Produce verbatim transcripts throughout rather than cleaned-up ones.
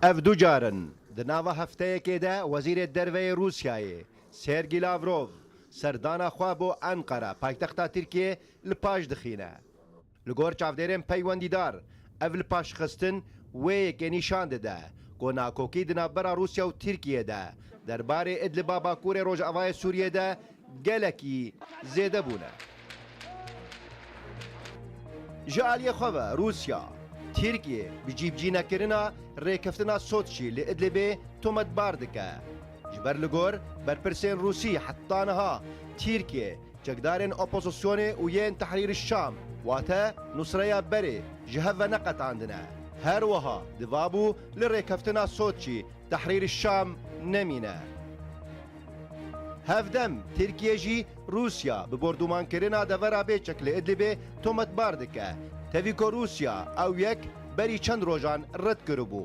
Ev du car in di nava hefteyekê de Wezîrê Derve yê Rûsyayê Sergî Lavrov serdana xwe bo Enqere, paytexta Tirkiyê, li paş dixîne. Li gor çavdêrên peywendîdar, ev lipaşxistin wê yekê nîşan dide ku nakokî di navbera Rûsya û Tirkiyê de derbarê Idliba Bakurê rojavayê Sûriyê de gelekî zêde bûne. Ji aliyê xwe ve Rûsya, Tirkiye bi cîbicînekirina rêkeftina Soçî li Idlibê tometbar dike. Ji ber li gor berpirsên Rûsî heta niha Tirkiye çekdarên opozisyonê û yên Tehrîr Şam, wate Nusreya Berê, ji hev ve neqetandine. Her wiha divabû li rêkeftina Soçî Tehrîr Şam nemîne. Hevdem Tirkiye jî Rûsya bi bordumankirina devera bêçek li Idlibê tometbar dike, tevî ku Rûsya ew yek berî çend rojan red kiribû.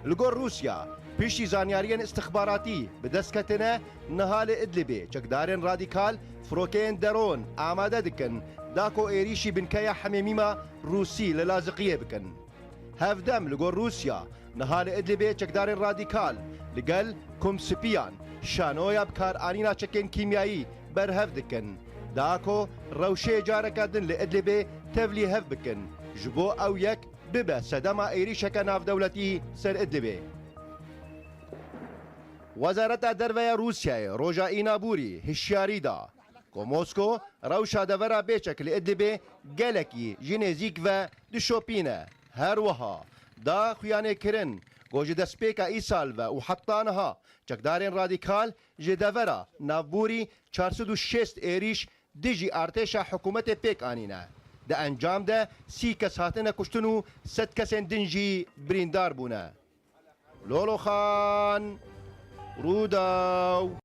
Li gor Rûsya, piştî zanyariyên istixbaratî bi dest ketine, niha li Idlibê çekdarên radîkal firokeyên deron amade dikin, da ku êrîşî binkeya hemêmîma Rûsî li Laziqiyê bikin. Hevdem li gor Rûsya, niha li Idlibê çekdarên radîkal li gel Kumsipiyan şanoya bikaranîna çekên kîmyayî berhev dikin, da ku rewşê careke din li Idlibê tevlî hev bikin, ji bo ew yek bibe sedema êrîşeke navdewletî ser Idlibê. Wezareta Derve ya Rûsyayê roja Înaborî hişyarî da ku Mosko rewşa devera bêçek li Idlibê gelekî ji nêzîk ve dişopîne. Her wiha da xuyanêkirin ku ji destpêka îsal ve û heta niha çekdarên radîkal ji devera navborî çar sed û şêst êrîş dijî artêşa hikûmetê pêk anîne. Di encam de sî kes hatine kuştin û sed kesên din jî birîndar bûne. Lolo Xan, Rûdaw.